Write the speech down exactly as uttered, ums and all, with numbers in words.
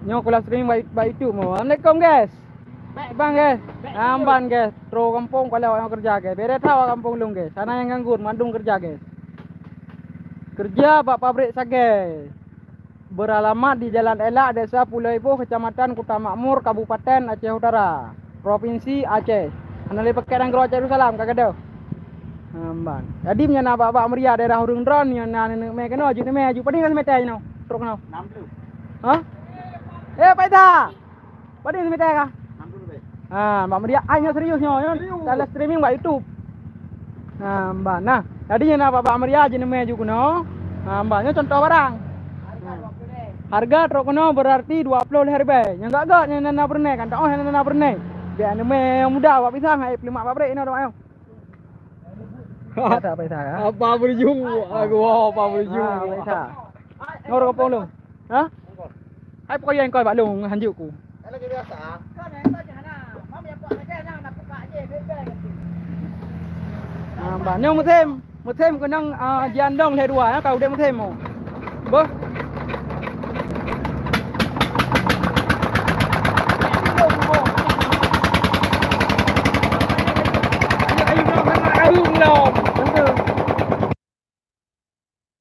Nyoe ku live streaming bak, bak YouTube mo. Assalamualaikum, guys. Bang, guys. Amban, guys. Trok gampông, ka lheueh awak nyoe keureuja, guys. Beda that awak gampông lôn, guys. Hana nyang nganggur, mandum keureuja, guys. Keureuja bak pabrik Sagée. Beuralamat di Jalan Elak, Desa Pulo Iboh, Kecamatan Kuta Makmur, Kabupaten Aceh Utara, Propinsi Aceh. Hana lé pakai nanggroe Aceh Darussalam, ka gadôh. Amban. Jadi, meunyoe na bak-bak meuria daerah ureuëng droen, nyoe na nenek mé keunoe, jeuet neumé aju. Padum ka seumeter jinoe? Trok keunoe. Enam puluh. Hah? Eh, Pak Ita! Padum seumeter ka? Enam puluh lebih. Ha, bak meuria, ai nyoe serius nyoe, nyoe. Serius. Dalam streaming bak YouTube. Ha, amban. Nah, jadi nyoe na bak-bak meuria jeuet neumé aju keunoe. Ha, amban. Nyoe contoh barang. Harga trok keunoe berarti dua puluh lhèe ribèe. Nyang gak-gak nyoe na, na peureunèk kan? Tak oh na, na peureunèk. Biar neumé nyang muda bak pisang, hai peulemak pabrik inoe, nyoe. Ada apa itu, ya? Apa berujung? Aku, wow, apa berujung? Ah, apa itu? Nyoe ureuëng gampông lôn. Ha? Hai pokok yang kau bak lôn hanjuk ku. Lagi biasa. Ah, bah, nyoe musim, musim keunong, ah, jiandong lhèe dua, ya, kau udép musim mo. Boh.